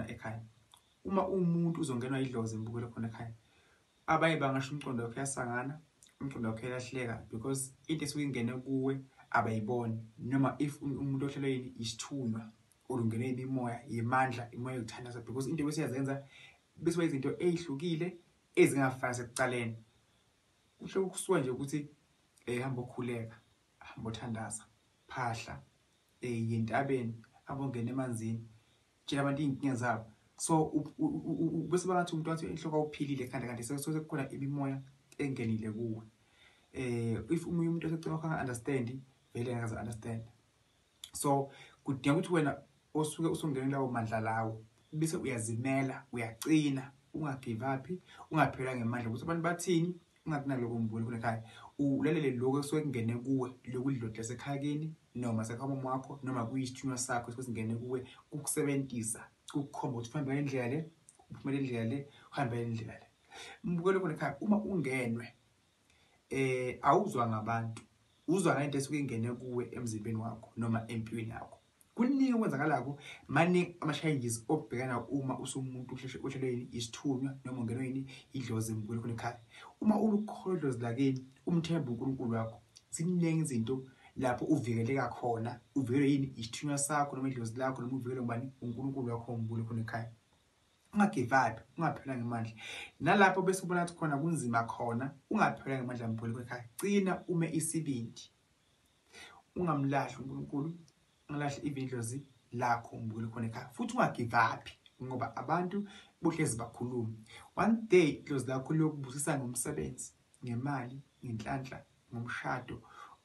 khona ekhaya. Uma umuntu uzongenwa idlozi, mbukelo khona ekhaya, abanye bangasho umqondo wakhe uyasangana, umqondo wakhe uyalahleka, because into esuke ingene kuwe abayiboni. Noma if umuntu ohlelwe yini, isithunywa, or ungenwe imimoya yemandla, imoya yokuthandaza, because into bese uyazenza bese izinto ezihlukile ezingafani sekucaleni. Kuhle ukusuka nje ukuthi hamba okhuleka, hamba othandaza, phahla, yentabeni, hamba ongena emanzini, tshela abantu iy'nkinga zabo. So bese bangathi umuntu wathi inhloko awuphilile ekhanda, kanti sekukhona imimoya engenile kuwe. If omunye umuntu esecela ukanga-understand, vele ngeke understand. So kudinga ukuthi wena osuke usungene lawo mandla lawo bese uyazimela, uyacina, ungagive up, ungaphelelwa ngemandla ukuthi abantu bathini, ungakunaki lokho, mbukeli khona ekhaya. Ulalele lokho okusuke kungene kuwe, lokhu idloti lasekhaya kini noma sekhaya mama wakho noma kuyisithunywa sakho esuke singene kuwe, kukusebenzisa, kukukhomba ukuthi uhambe ngale ndlela le, uphumele indlela le, uhambe ngale ndlela le. Mbukeli khona ekhaya, uma ungenwe awuzwa ngabantu, uzwa ngento esuke ingene kuwe emzimbeni wakho noma empilweni yakho. Kuningi okwenzakalako, maningi ama-challenges obhekana uma usumuntu uhlelwe yini, isithunywa, noma ungenwe yini, idlozi, mbukeli khona ekhaya. Uma ulukholwa idlozi lakini, umthemba uNkulunkulu wakho, ziningi izinto lapho uvikeleka khona. Uvikelwe yini? Isithunywa sakho noma idlozi lakho, noma uvikelwe ngubani? UNkulunkulu wakho, mbukeli khona ekhaya. Ungagive up, ungaphelelwa ngemandla. Nalapho bese ubona ukuthi khona kunzima khona, ungaphelelwa ngemandla, mbukeli khona ekhaya. Cina, ume isibindi, ungamlahli uNkulunkulu, ungalahli even idlozi lakho, mbukeli khona ekhaya. Futhi ungagive up, ngoba abantu bohlezi bakhuluma. One day idlozi lakho liyokubusisa ngomsebenzi, ngemali, ngenhlanhla, ngomshado,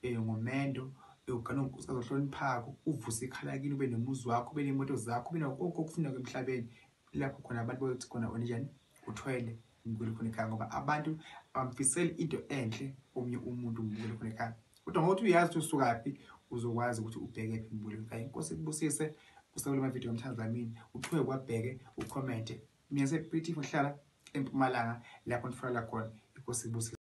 ngomendo, ugane unkosikazi ohloniphako, uvuse ikhala kini, ube nomuzi wakho, ube ney'moto zakho, ube nakho konke okufuneka emhlabeni, lapho khona abantu boyothi khona wena njani, uthwele, mbukeli khona ekhaya. Ngoba abantu abamfiseli into enhle omunye umuntu, mbukeli khona ekhaya. Kodwa ngokuthi uyazi ukuthi usukaphi, uzokwazi ukuthi ubheke phi, mbukeli ekhaya. Inkosi ikubusise. Kusakule mavidiyo kaMthandazo Dlamini, uqhubeke kwabheke, ucommente. Mina sePriti, ngihlala eMpumalanga, lapho nitfolakala khona. Inkosi ikubusise.